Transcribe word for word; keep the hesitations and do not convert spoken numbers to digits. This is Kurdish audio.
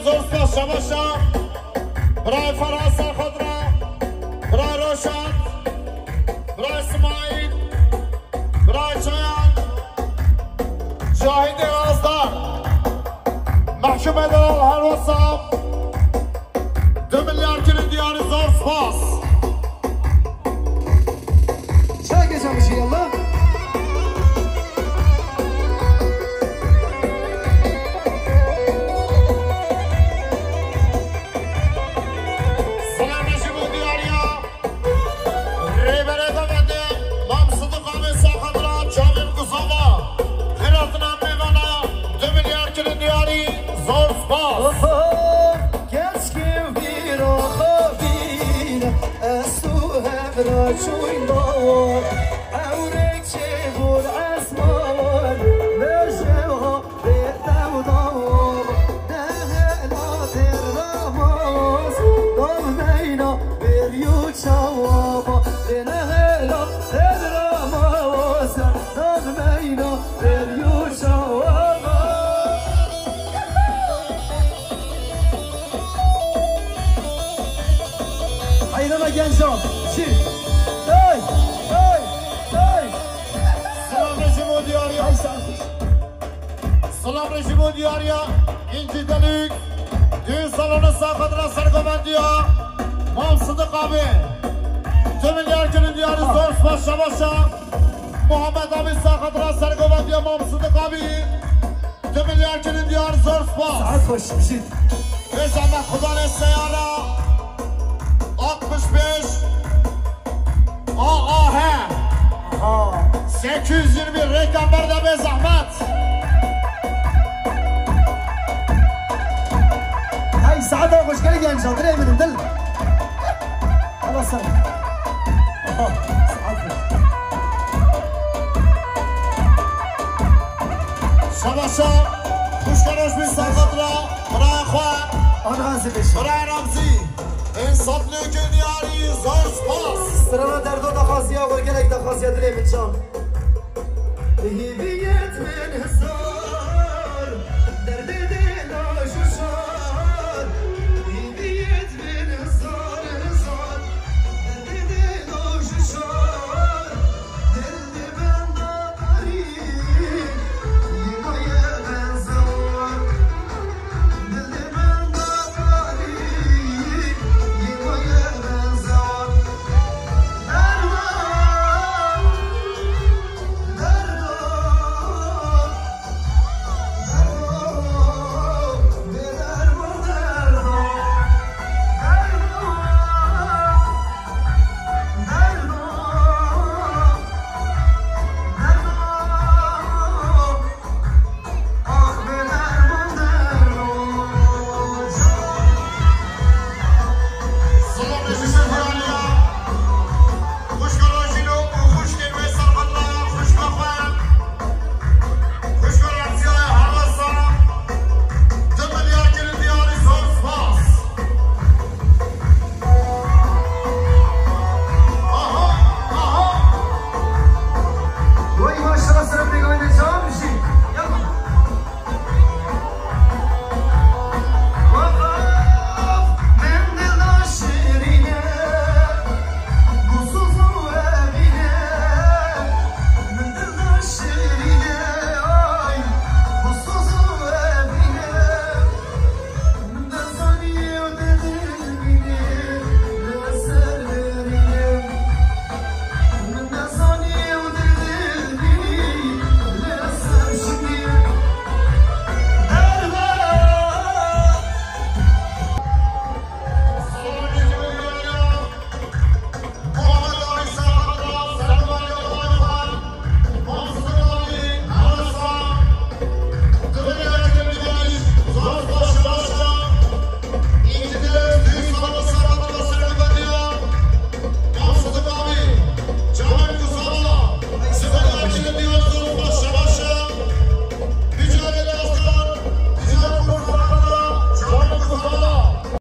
Zor spas, şabaşa. Birayê Ferhad Serxedra, birayê Roşan, birayê Simayîl, birayê Çayan, Cahîdê Razdar, Mehkûmê Delal, her wisa du milyar kirin diyarî, zor spas. Çay geçemiş yallah. Selamê ji bo diyariya rêberê devletê Mam Sidiq Amê Saxedra, çavên Guzava, xêratina mêvana du milyar kirin diyarî, zor spas. Oho, keşke vîra xwe bîne, ez û hevra çûyn dawar. Ewrek çêbûn esma wan, li jewha bê dew dawar. Nehêla têr rama was, dal meyna bêr yû çawa ba. Lê nehêla têr rama was, dal meyna bêr yû çawa ba. Hayrana gencan. Çi? Hey! Hey! Hey! Selamê ji bo diyariya. Ay, sağ ol. Selamê ji bo diyariya. Înci Delûk. Düğün salonu Saxedra sergovendiya Mam Sidiq abi. Du milyar kirin diyarî, zor spas, şabaşa. Muhammed abi Saxedra sergovendiya Mam Sidiq abi. Du milyar kirin diyar, zor spas. Saet xweş, bijît. Bê zehmet, xudanê seyara altmış beş A A H. Aha. Sekiz yüz yirmi rêka berde bê zehmet. Hey, saeta xweş, gelek gencan, dilê min, dil. Hala sen. Aha, saet xweş. Şabaşa, xwişka roj bî, Saxedra, birayê xwe. Ana ez ê bêjim. Birayê Remzî, ên sed lêkê diyarî, zor spas. Strana derdo daxwaziya xwe, gelek daxwaziya dilê min can. Hîviyet min hisa